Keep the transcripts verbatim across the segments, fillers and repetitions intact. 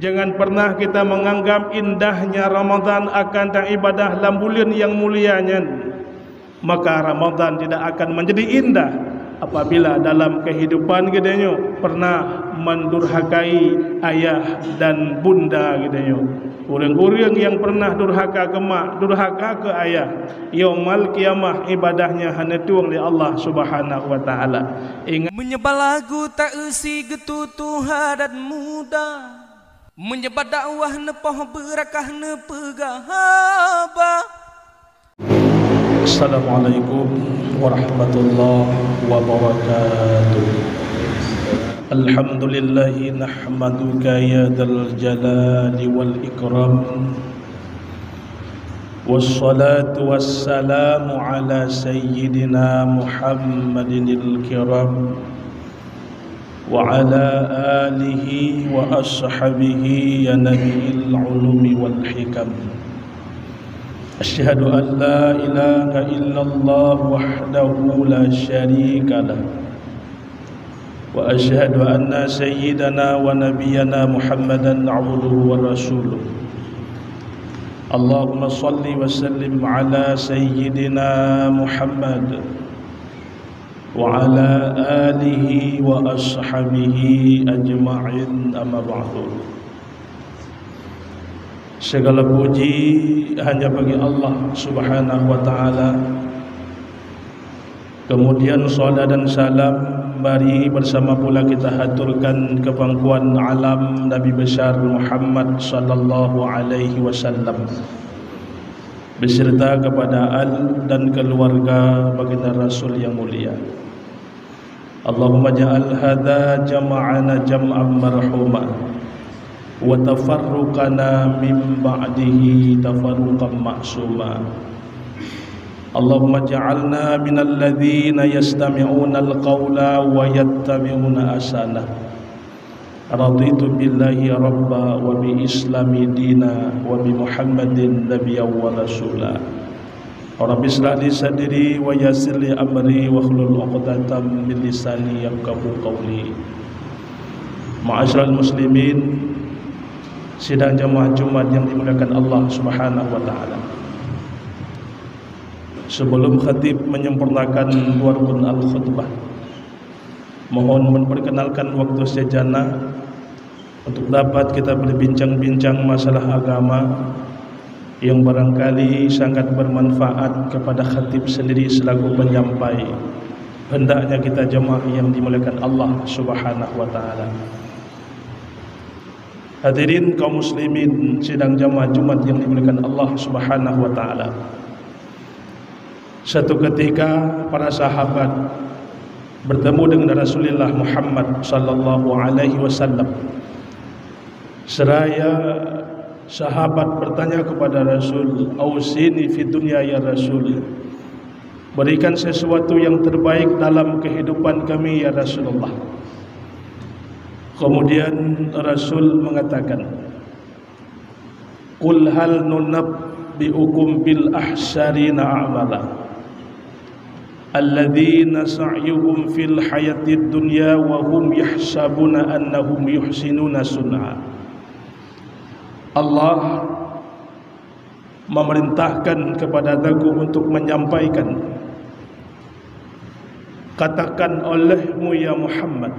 Jangan pernah kita menganggap indahnya Ramadan akan taibadah lam buleuen nyang mulia nyan. Maka Ramadan tidak akan menjadi indah apabila dalam kehidupan geutanyoe pernah mendurhakai ayah dan bunda geutanyoe. Ureuëng-ureuëng nyang pernah durhaka keu mak, durhaka keu ayah, Yaumal Qiyamah ibadahnya hana tueng lé Allah Subhanahu wa Taala. Ingat, meunyoe balagu ta-eu si geututoe adat muda, meunyoe bak dakwah neupoh beurakah neupeugah haba. Assalamualaikum warahmatullahi wabarakatuh. Alhamdulillahi nahmaduka ya dzal jalali wal ikram. Wassalatu wassalamu ala sayyidina Muhammadinil kiram, wa ala alihi wa ashabihi ya nabiil ulumi wal hikam. Asyhadu an la ilaha illallah wahdahu la syarika lah. Wa asyhadu anna sayyidana wa nabiyyana Muhammadan abduhu wa rasuluh. Allahumma salli wa sallim ala sayyidina Muhammad wa ala alihi wa ashabihi ajma'in, amma ba'du. Segala puji hanya bagi Allah Subhanahu wa Ta'ala. Kemudian, salawat dan salam mari bersama pula kita haturkan keu pangkuan alam Nabi Besar Muhammad sallallahu alaihi wasallam, beserta kepada al dan keluarga baginda Rasul yang mulia. Allahumma ja'al hadza jama'ana jam'an marhuma, wa tafarruqana min ba'dihi tafarruqan ma'suma. Allahumma ja'alna minal ladzina yastami'unal qaula wa yattabi'una ahsanah. Raditu billahi rabba wa bi islami dina wa bi Muhammadin nabiyya wa rasula. Rabbi israh li sadri wa yassir li amri wahlul 'uqdatam min lisani yafqahu qawli. Ma'asyiral muslimin, sidang jamaah Jumat yang dimuliakan Allah Subhanahu wa Ta'ala. Sebelum khatib menyempurnakan dua rukun al-khutbah, mohon memperkenalkan waktu sejenak untuk dapat kita berbincang-bincang masalah agama yang barangkali sangat bermanfaat kepada khatib sendiri selaku penyampai. Hendaknya kita jemaah yang dimuliakan Allah Subhanahu wa Ta'ala. Hadirin kaum muslimin sidang jamaah Jumat yang dimuliakan Allah Subhanahu wa Ta'ala. Satu ketika, para sahabat bertemu dengan Rasulullah Muhammad sallallahu alaihi wasallam. Seraya sahabat bertanya kepada Rasul, "Ausini fid dunya ya Rasul." Berikan sesuatu yang terbaik dalam kehidupan kami, ya Rasulullah. Kemudian Rasul mengatakan, "Qul hal nunabbi'ukum bil akhsarina a'mala, alladzina sa'yuhum fil hayatid dunya wa hum yahsabuna annahum yuhsinuna sun'a." Allah memerintahkan kepada aku untuk menyampaikan, "Katakan olehmu, ya Muhammad,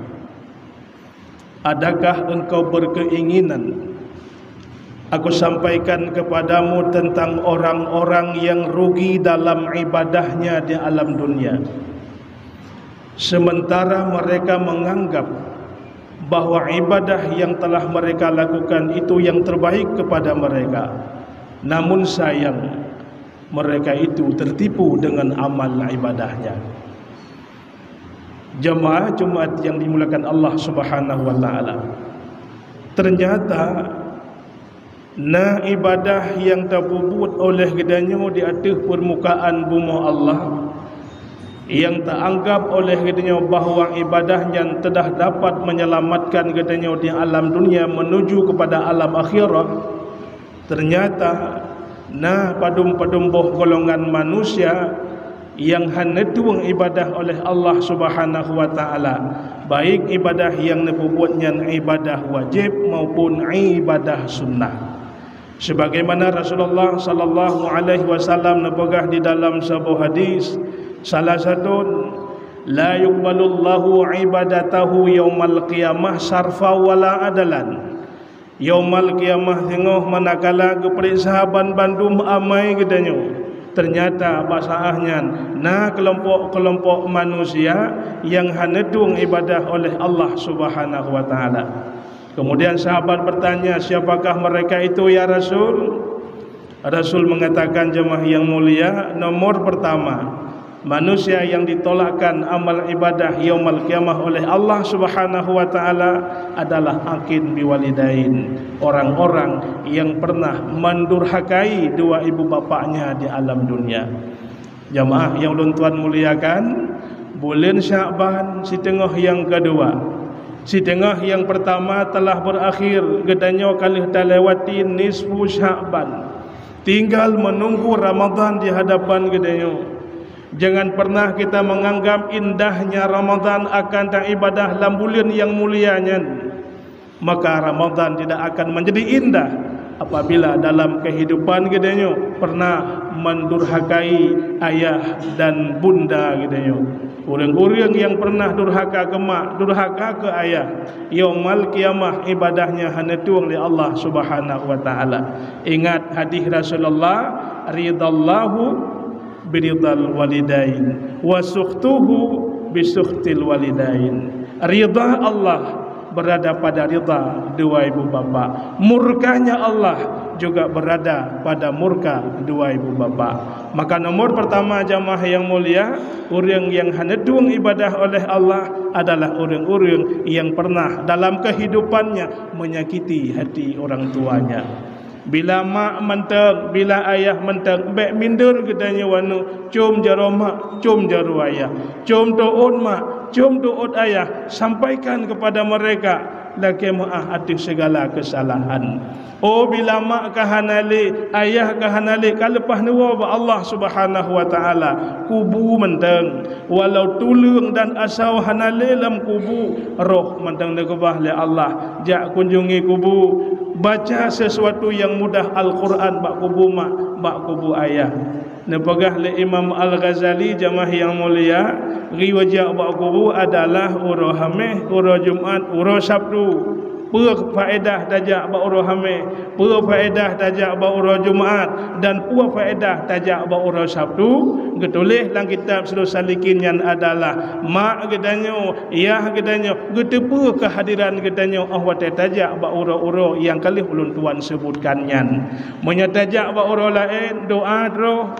adakah engkau berkeinginan aku sampaikan kepadamu tentang orang-orang yang rugi dalam ibadahnya di alam dunia, sementara mereka menganggap bahwa ibadah yang telah mereka lakukan itu yang terbaik kepada mereka. Namun sayang, mereka itu tertipu dengan amal ibadahnya." Jemaah Jumat yang dimuliakan Allah Subhanahu wa Ta'ala, ternyata na ibadah nyang tapeubuet oleh geutanyoe di ateueh peurmukaan bumoe Allah, nyang taanggab oleh geutanyoe bahwa ibadah nyan teudah dapat menyelamatkan geutanyoe di alam dunia menuju kepada alam akhirat. Ternyata na padum-padum boh golongan manusia nyang hana tueng ibadah oleh Allah Subhanahu wa Ta'ala, baik ibadah nyang neupeubuet nyan ibadah wajéb maupun ibadah sunnah. Sebagaimana Rasulullah sallallahu alaihi wasallam neupeugah di dalam saboh hadis, salah satu, "La yuqbalullahu ibadatahu yaumal qiyamah sarfa wala adalan." Yaumal qiyamah teungoh manakala geupeuriksa ban bandum amai geutanyoe, teunyata bak saát nyan na keulompok-keulompok manusia nyang hana tueng ibadah oleh Allah Subhanahu wa Taala. Kemudian sahabat bertanya, "Siapakah mereka itu, ya Rasul?" Rasul mengatakan, jamaah yang mulia, nomor pertama, manusia yang ditolakkan amal ibadah yaumal qiyamah oleh Allah Subhanahu wa Taala adalah aqin biwalidain, orang-orang yang pernah mendurhakai dua ibu bapaknya di alam dunia. Jamaah yang ulôn tuan muliakan, buleuen Syakban siteungoh nyang keudua. Siteungoh nyang peurtama telah beurakhir, geutanyoe ka lheueh talewati nisfu Syakban. Tinggal menunggu Ramadan di hadapan geutanyoe. Jangan pernah kita menganggap indahnya Ramadan akan taibadah lam buleuen nyang mulia nyan. Maka Ramadan tidak akan menjadi indah apabila dalam kehidupan geutanyoe pernah mendurhakai ayah dan bunda geutanyoe. Ureuëng-ureuëng nyang pernah durhaka keu mak, durhaka keu ayah, yaumal qiyamah ibadahnya hana tueng lé Allah Subhanahu wa Taala. Ingat hadis Rasulullah, "Ridallahu biridal walidain, wa sukhtuhu bisukhtil walidain." Ridha Allah berada pada ridha dua ibu bapa. Murkanya Allah juga berada pada murka dua ibu bapa. Maka nomor pertama, jamaah yang mulia, ureuëng nyang hana tueng ibadah oleh Allah adalah ureuëng-ureuëng nyang pernah dalam kehidupannya menyakiti hati orang tuanya. Bila mak mantong, bila ayah mantong, bék minder geutanyoe waneuk, com jaroe mak, com jaroe ayah, com teuôt mak, com teuôt ayah, sampaikan kepada mereka lakée meuáh ateueh segala kesalahan. Oh, bila mak ka hana lé, ayah ka hana lé, ka leupah neuwoe bak Allah Subhanahu wa Taala, kubu mantong. Walau tuleueng dan asoe hana lé lam kubu, roh mantong neukeubah lé Allah. Jak kunjungi kubu, baca sesuatu nyang mudah Al-Quran bak kubu mak, bak kubu ayah. Neupeugah lé Imam Al-Ghazali, jamaah nyang mulia, riweueh jak bak kubu adalah uroe Haméh, uroe Jumat, uroe Sabtu. Peue faedah tajak bak uroe Haméh? Peue faedah tajak bak uroe Jumat? Dan peue faedah tajak bak uroe Sabtu? Geutuléh lam kitab Sirus Salikin nyan adalah mak geutanyoe, yah geutanyoe, geuteupeue keuhadiran geutanyoe óh watée tajak bak uroe-uroe nyang ka lheueh ulôn tuan seubutkan nyan. Meunyoe tajak bak uroe laén, doá troh.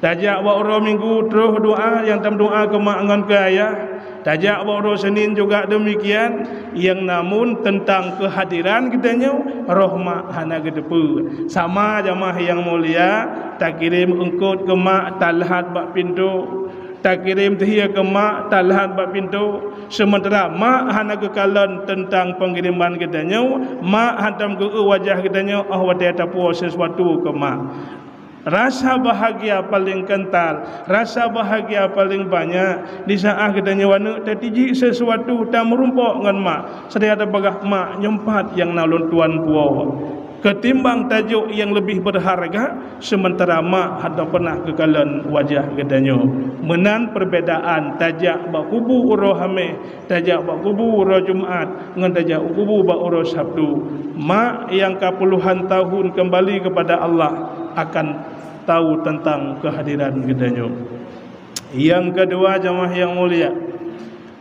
Tajak bak uroe Minggu, troh doá nyang tameudoá keu mak ngon keu ayah. Tajak bak uroe Senin juga demikian. Nyang namun teuntang keuhadiran geutanyoe, roh mak hana geuteupeue. Sama jamaah nyang mulia, takirém eungkôt keu mak talhat bak pintoe. Takirém teuhie keu mak talhat bak pintoe. Seumeuntara mak hana geukalon teuntang peungiriman geutanyoe, mak hantom geu-eu wajah geutanyoe óh watée tapuwoe sesuatu keu mak. Rasa bahagia paleng keuntal, rasa bahagia paleng banyak di saát geutanyoe waneuk tatijik sesuatu tameurumpok ngon mak, seraya tapeugah, "Mak, nyoe pat nyang na lôn tuan puwoe." Ketimbang tajok nyang leubeh berharga, seumeuntara mak hana pernah geukalon wajah geutanyoe. Meunan perbedaan tajak bak kubu uroe Haméh, tajak bak kubu uroe Jumat, ngon tajak kubu bak uroe Sabtu. Mak nyang ka puluhan tahun kembali kepada Allah akan tahu tentang kehadiran geutanyoe. Nyang keudua, jamaah nyang mulia,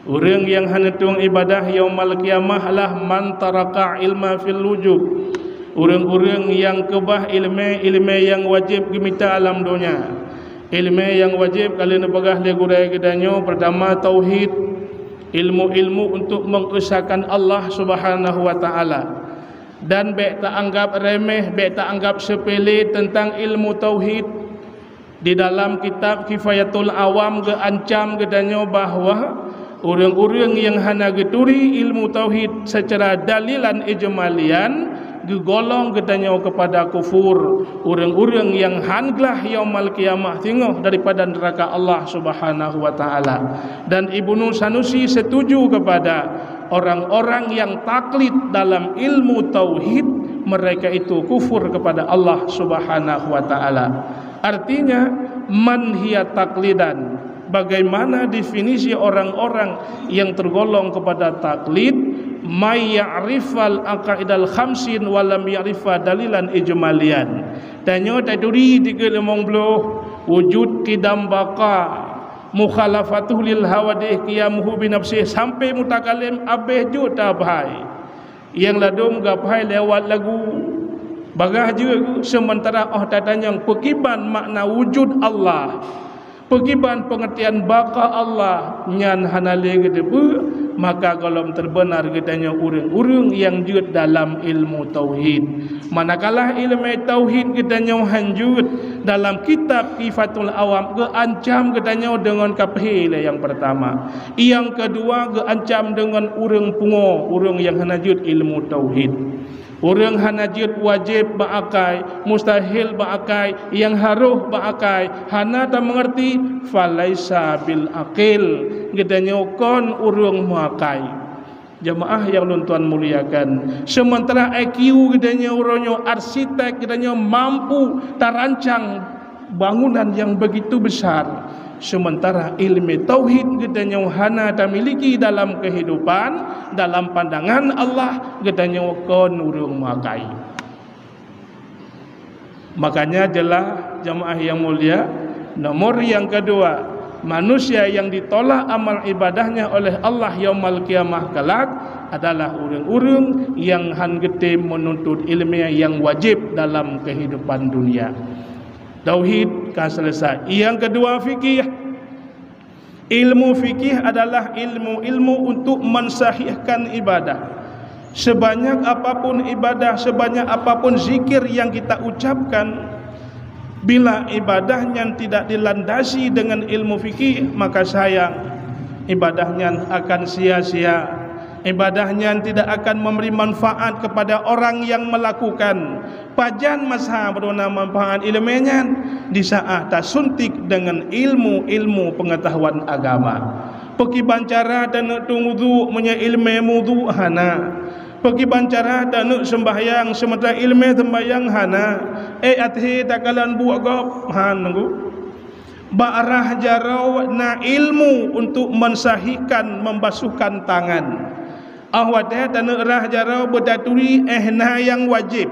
ureuëng nyang hana tueng ibadah yaumal qiyamah adalah man taraka ilma fil wujub. Ureuëng-ureuëng nyang keubah ileumé-ileumé nyang wajéb geumita lam donya. Ileumé nyang wajéb ka lheueh neupeugah lé gurée geutanyoe, peurtama tauhid, ilmu-ilmu untuk mengesakan Allah Subhanahu wa Taala. Dan bék taanggap reméh, bék taanggap seupélé teuntang ilmu tauhid. Di dalam kitab Kifayatul Awam geuancam geutanyoe bahwa ureuëng-ureuëng nyang hana geuturi ilmu tauhid secara dalilan ijmalian, geugolong geutanyoe keupada kufur, ureuëng-ureuëng nyang han glah Yaumal Qiyamah singoh daripada neuraka Allah Subhanahu wa Ta'ala. Dan Ibnu Sanusi setuju kepada orang-orang yang taklid dalam ilmu tauhid, mereka itu kufur kepada Allah Subhanahu wa Ta'ala. Artinya, man hiya taklidan, bagaimana definisi orang-orang yang tergolong kepada taklid? May ya'rifal aqaidal khamsin wa lam ya'rifa dalilan ijmalian. Tanyoe taturi tiga limong bloh, wujud, qidam, baqa, mukhalafatuh lil hawadith, qiyamuhu binafsih, sampai mutakalim abéh jeuet tabhai. Nyang ladôm gabhai lewat lagu, bagah jeuet, seumeuntara óh tatanyong peukiban makna wujud Allah, peukiban peungeurtian baqa Allah, nyan hana lé geuteupeue, maka gohlom teubeunar geutanyoe ureuëng-ureuëng nyang jeuet dalam ilmu tauhid. Manakala iéleumé tauhid geutanyoe han jeuet, dalam kitab Tuhfatul Awam geuancam geutanyoe deungon kaphé lé nyang peurtama. Nyang keudua geuancam deungon ureuëng pungo, ureuëng nyang hana jeuet ilmu tauhid. Ureuëng hana jeuet wajéb bak akai, mustahil bak akai, nyang harôh bak akai, hana tameungeurti, falaisa bil aqil, geutanyoe kon ureuëng meuakai. Jamaah nyang lôn tuan muliakan, seumeuntara I Q geutanyoe uroe nyoe, arsitek geutanyoe mampu tarancang bangunan nyang begitu besar, seumeuntara iéleumé tauhid geutanyoe hana tamiliki dalam keuhidupan, dalam pandangan Allah, geutanyoe kon ureuëng meuakai. Makanya jeulaih jamaah nyang mulia, nomor nyang keudua, manusia nyang ditolak amal ibadahnya oleh Allah Yaumal Qiyamah kelak adalah ureuëng-ureuëng nyang han geutem meununtut iéleumé nyang wajéb dalam keuhidupan dunia. Tauhid ka seuleusoe. Nyang keudua fikih. Ilmu fikih adalah ilmu-ilmu untuk mensahihkan ibadah. Sebanyak apapun ibadah, sebanyak apapun zikir yang kita ucapkan, bila ibadah nyan tidak dilandasi dengan ilmu fikih, maka sayang, ibadah nyan akan sia-sia. Ibadah nyan tidak akan memberi manfaat kepada orang yang melakukan. Pajan masa beuruna manfaat iéleumé nyan? Di saat tasuntik deungon ilmu-ilmu peungeutahuan agama. Peukiban cara taneuk tueng wudhu meunyoe iéleumé wudhu hana? Peukiban cara taneuk seumbahyang seumeuntara iéleumé seumbahyang hana? Eh, até takalon buet gob, han nunggu. Bak rhah jaroe na ilmu untuk mensahihkan, membasuhkan tangan. Óh watée taneuk rhah jaroe beutaturi, eh, na nyang wajéb.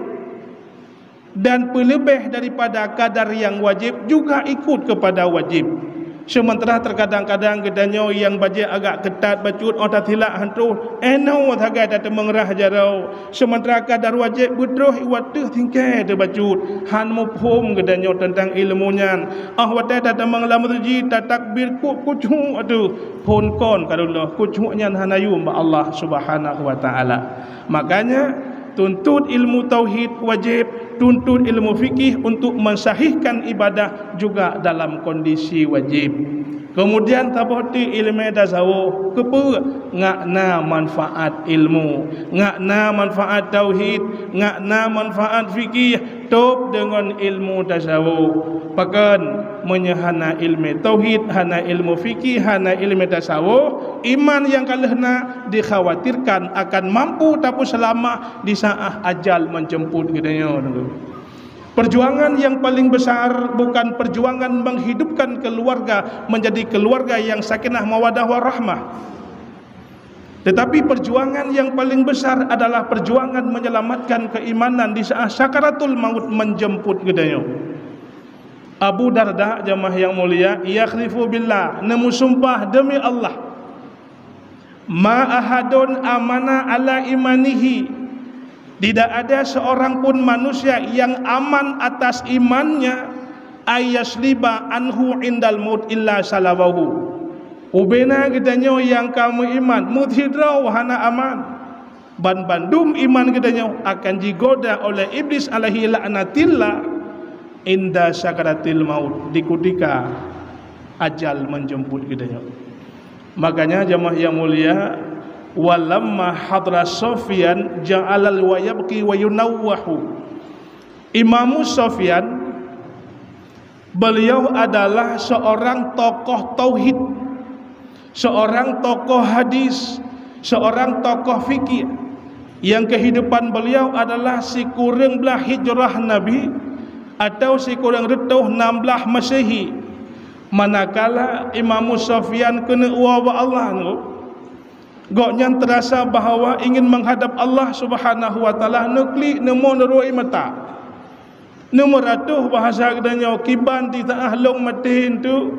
Dan peuleubeh daripada kadar nyang wajéb juga ikut keupada wajéb. Seumeuntara teukadang-kadang geutanyoe nyang bajée agak keutat bacut óh tasilak han troh, eh, nyoe sagai tateumeung rhah jaroe. Seumeuntara kadar wajéb beutroh iwat teuh singkée teubacut, han muphom geutanyoe teuntang ilmu nyan. Óh watée tateumeung lam meuseujid, tatakbir kok kucuk ateuh, phon kon ka lulôh, kucuk nyan hana yum bak Allah Subhanahu wa Ta'ala. Makanya, tuntut ilmu tauhid wajéb, tuntut ilmu fikih untuk mensahihkan ibadah juga dalam kondisi wajéb. Keumudian saboh teuk iéleumé tasawuf, keupeue? Ngat na manfaat ilmu, ngat na manfaat tauhid, ngat na manfaat fikih, tôb deungon ilmu tasawuf. Pakon? Meunyoe hana iéleumé tauhid, hana ilmu fikih, hana iéleumé tasawuf, iman nyang ka lheueh na dikhawatirkan akan mampu tapeuseulama di saat ajal menjemput geutanyoe. Perjuangan yang paling besar bukan perjuangan menghidupkan keluarga menjadi keluarga yang sakinah mawadah warahmah. Tetapi perjuangan yang paling besar adalah perjuangan menyelamatkan keimanan di saat sakaratul maut menjemput geutanyoe. Abu Darda, jamaah yang mulia, yakhlifu billah, neumusumpah demi Allah. Ma ahadun amana ala imanihi. Tidak ada seorang pun manusia yang aman atas imannya, ayasliba anhu indal maut illa salabahu. Ubena geutanyoe nyang ka meuiman, meusidroe hana aman. Ban bandum iman geutanyoe akan jigoda oleh Iblis alaihi laknatillah inda sakaratil maut, di kutika ajal menjemput geutanyoe. Makanya jamaah yang mulia, Walamma hadra Sufyan ja'alal wa yabki wa yunawwahu. Imamu Sufyan, beliau adalah seorang tokoh tauhid, seorang tokoh hadis, seorang tokoh fikih, yang kehidupan beliau adalah sikureueng blaih hijrah Nabi atau sikureueng reutôh nam blaih Masehi. Manakala Imamu Sufyan keuneuk woe bak Allah nyoe, gobnyan teurasa bahwa ingin menghadap Allah Subhanahu wa Taala, neuklik, neumo neurui mata. Neumeuratoh bahasa geutanyoe, kiban di taáh lông maté nyoe,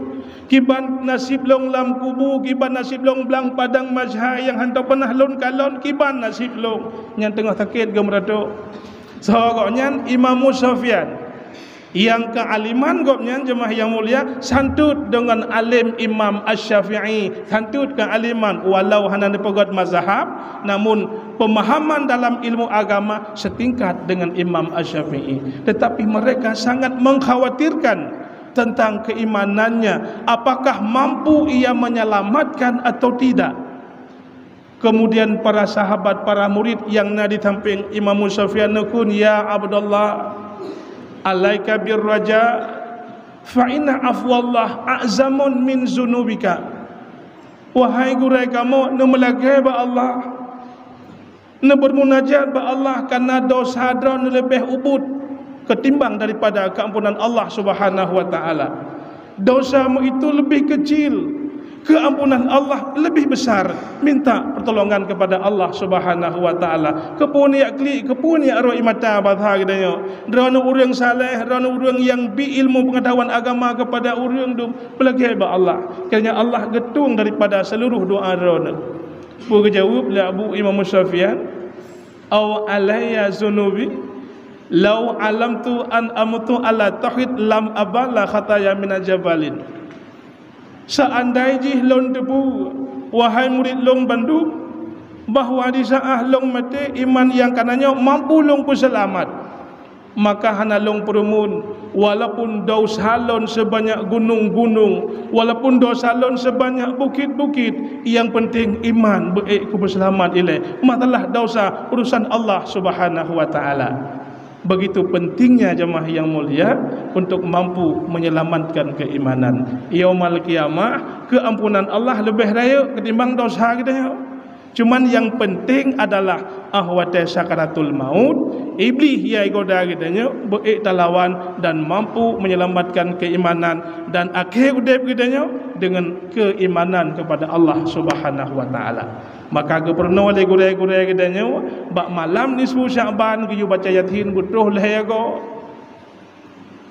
kiban nasib lông lam kubu, kiban nasib lông blang padang mahsyar nyang hana pernah lôn kalon, kiban nasib lông nyang teungoh sakét geumeuratoh. Soe gobnyan? Imamu Sufyan. Nyang keualiman gobnyan, jeumaah nyang mulia, santot deungon alim Imam Asy-Syafi'i, santot keualiman, walau hana neupeugét mazhab, namun pemahaman dalam ilmu agama setingkat dengan Imam Asy-Syafi'i. Tetapi mereka sangat mengkhawatirkan tentang keimanannya, apakah mampu ia menyelamatkan atau tidak. Kemudian para sahabat, para murid nyang na di sampéng Imamu Sufyan neukheun, "Ya Abdullah, alaika bir raja, fa inna afwallah a'zamun min zunubika." Wahai gurée kamoe, neumeulakée bak Allah, neubeurmunajat bak Allah, kareuna desya droeneuh leubeh ubit keutimbang daripada keuampunan Allah Subhanahu wa Taala. Desya mu itu leubeh keucil, keuampunan Allah leubeh besar. Minta pertolongan kepada Allah Subhanahu wa Taala. Keupeue neujak klik, keupeue neujak rhot ie mata basa geutanyoe? Droeneuh ureuëng saleh, droeneuh ureuëng nyang bi ilmu pengetahuan agama kepada ureuëng dum, peulakée bak Allah. Kiranya Allah geutueng daripada seluruh doa droeneuh. Peue geujaweueb lé Abu Imam Sufyan? "Au alayya zunubi, lau alamtu an amutu ala tauhid lam abala khataya mina jabalin." Seandai jih lôn teupeu, wahai murid lôn bandum, bahwa di saát lôn maté iman nyang kana nyoe mampu lôn peuseulamat, maka hana lôn peureumeun, walaupun desya lôn seubanyak gunong-gunong, walaupun desya lôn seubanyak bukét-bukét, nyang peunteng iman beuék kupeuseulamat ilée. Masalah desya urusan Allah Subhanahu wa Taala. Begitu pentingnya jemaah yang mulia untuk mampu menyelamatkan keimanan. Yaumal qiyamah, keuampunan Allah leubeh rayeuk ketimbang desya geutanyoe. Cuman nyang penting adalah, ah, watée sakaratul maut, Iblih nyang goda geutanyoe beuék talawan dan mampu menyelamatkan keimanan dan akhé udeb geutanyoe dengan keimanan kepada Allah Subhanahu wa Taala. Maka geupeurunoe lé gurée-gurée geutanyoe bak malam nisfu Sya'ban geuyue baca Yasin beutroh lhée go.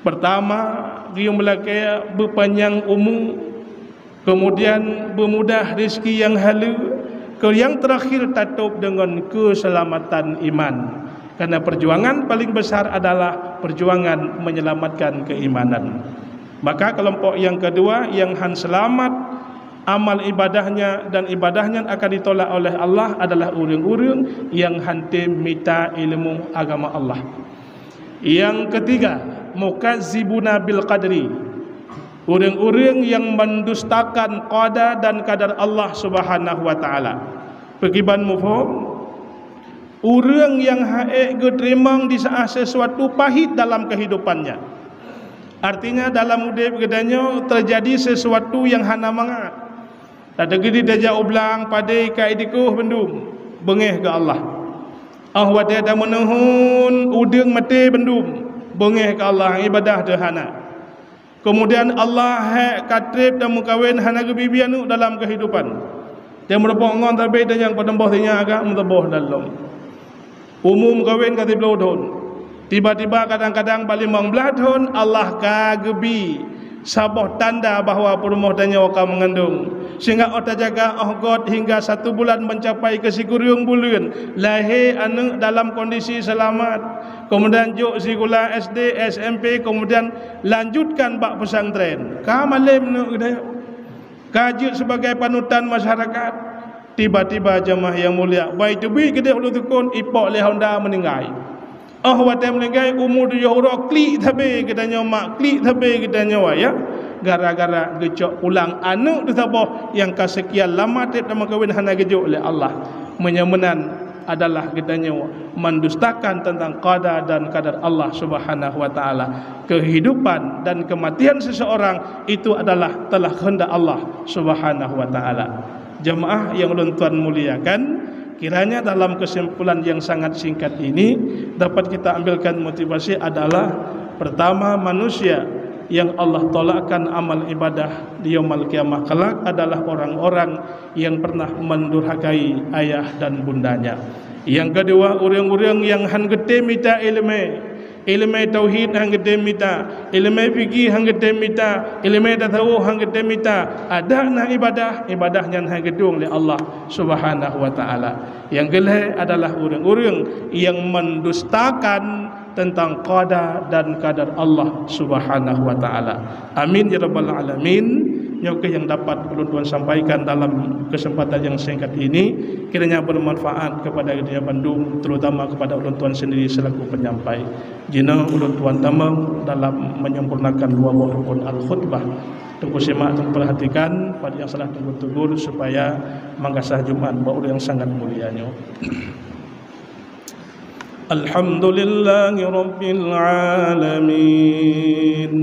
Peurtama, geuyue meulakée beupanyang umu, keumudian beumudah rezeki nyang haleue, keu nyang teurakhir tatôb deungon keuseulamatan iman. Karena perjuangan paling besar adalah perjuangan menyelamatkan keimanan. Maka kelompok nyang keudua nyang han seulamat amal ibadahnya dan ibadah nyan akan ditolak oleh Allah adalah ureuëng-ureuëng nyang han tem mita ilmu agama Allah. Nyang keutiga, mukazzibuna bil qadri. Ureuëng-ureuëng nyang mendustakan qada dan kadar Allah Subhanahu wa Taala. Peukiban muphom? Ureuëng nyang han ék geuteurimong di saát sesuatu pahit dalam kehidupannya. Artinya, dalam udeb geutanyoe teujadi sesuatu nyang hana mangat. Tateugét tajak u blang padé ka idikoh bandum, beungéh keu Allah. Óh watée tameunuhun udeueng maté bandum, beungéh keu Allah, ibadah teuh hana. Keumudian Allah hék ka treb tameukawen hana geubi-bi aneuëk dalam keuhidupan. Teumeureumpok ngon sabé tanyong padum boh sinyak ka meutuboh dan lom. Umu meukawen ka siploh thon. Tiba-tiba kadang-kadang bak limong blaih thon Allah ka geubi saboh tanda bahwa peurumoh tanyoe ka meungandong. Sehingga óh tajaga óh göt hingga satu bulan mencapai keu sikureueng buleuen, lahé aneuëk dalam kondisi seulamat. Keumudian jok sikula S D, S M P, keumudian lanjutkan bak peusantren. Ka malém aneuëk geutanyoe. Ka jeuet sibagai panutan masyarakat. Tiba-tiba jamaah nyang mulia, bai teubiet keudeh u Lhoksukon, ipok lé honda meuninggai. Óh watée meuninggai, umu tujoh uroe, klik sabé geutanyoe mak, klik sabé geutanyoe ayah. gara-gara geucok pulang aneuk teusaboh nyang ka seukian lama treb tameukawen hana geujok lé Allah. Meunyoe meunan adalah geutanyoe mendustakan tentang qada dan qadar Allah Subhanahu wa Ta'ala. Kehidupan dan kematian seseorang itu adalah telah kehendak Allah Subhanahu wa Ta'ala. Jamaah yang ulôn tuan muliakan, kiranya dalam kesimpulan yang sangat singkat ini dapat kita ambilkan motivasi adalah, pertama, manusia yang Allah tolakkan amal ibadah di Yaumul Qiyamah kelak adalah orang-orang yang pernah mendurhakai ayah dan bundanya. Yang kedua, ureuëng-ureuëng yang han geutem mita iéleumé, iéleumé tauhid han geutem mita, iéleumé fikih han geutem mita, iéleumé tasawuf han geutem mita, adak na ibadah, ibadah nyan han geutueng lé Allah Subhanahu wa Ta'ala. Yang keulhée adalah ureuëng-ureuëng yang mendustakan tentang qada dan qadar Allah Subhanahu wa Ta'ala. Amin ya rabbal alamin. Nyoe keuh nyang dapat ulôn tuan sampaikan dalam kesempatan yang singkat ini. Kiranya bermanfaat kepada kita bandum, terutama kepada ulôn tuan sendiri selaku penyampai. Jinoe ulôn tuan tamong dalam menyempurnakan dua boh rukun al-khutbah. Teungku simak, teungku perhatikan, pada nyang salah teungku tegur supaya mangkasah Jumat bak ureuëng nyang sangat mulia nyoe. Alhamdulillahi Rabbil Alamin.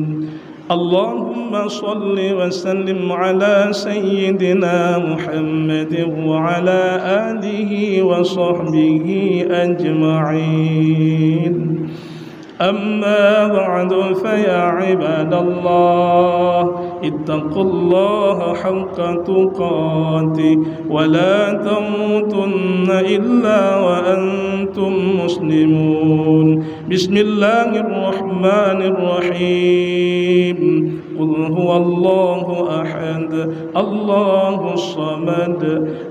Allahumma salli wa sallim ala Sayyidina Muhammadin wa ala alihi wa sahbihi ajma'in. أما بعد، فيا عباد الله، اتقوا الله حق تقاته ولا تموتن إلا وأنتم مسلمون. بسم الله الرحمن الرحيم. قل هو الله أحد، الله الصمد،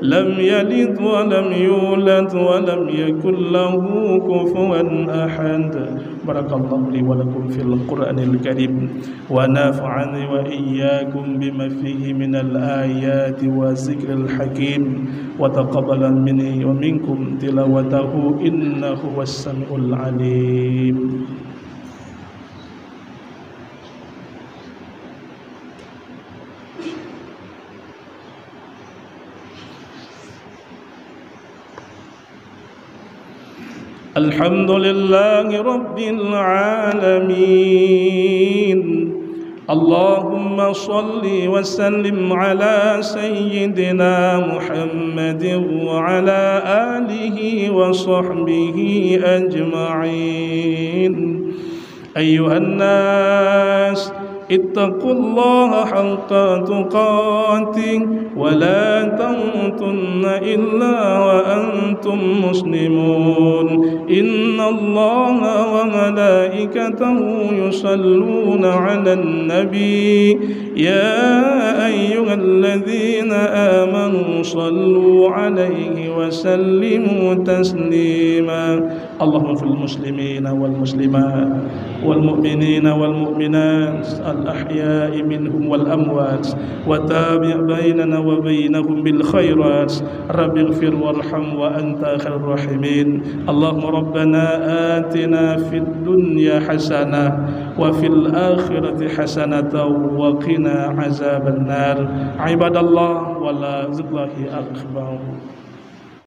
لم يلد ولم يولد ولم يكن له كفوا أحد. بارك الله لي ولكم في القرآن الكريم، ونفعني وإياكم بما فيه من الآيات والذكر الحكيم، وتقبل مني ومنكم تلاوته إنه هو السميع العليم. الحمد لله رب العالمين. اللهم صل وسلم على سيدنا محمد وعلى آله وصحبه أجمعين. أيها الناس، اتقوا الله حق تقاته ولا تموتن إلا وأنتم مسلمون. إن الله وملائكته يصلون على النبي، يا أيها الذين آمنوا صلوا عليه وسلموا تسليما. اللهم اغفر للمسلمين والمسلمات والمؤمنين والمؤمنات الأحياء منهم والأموات، وتابع بيننا وبينهم بالخيرات. رب اغفر وارحم وأنت خير الراحمين. اللهم ربنا آتنا في الدنيا حسنة وفي الآخرة حسنة وقنا عذاب النار. عباد الله، ولذكر الله أكبر.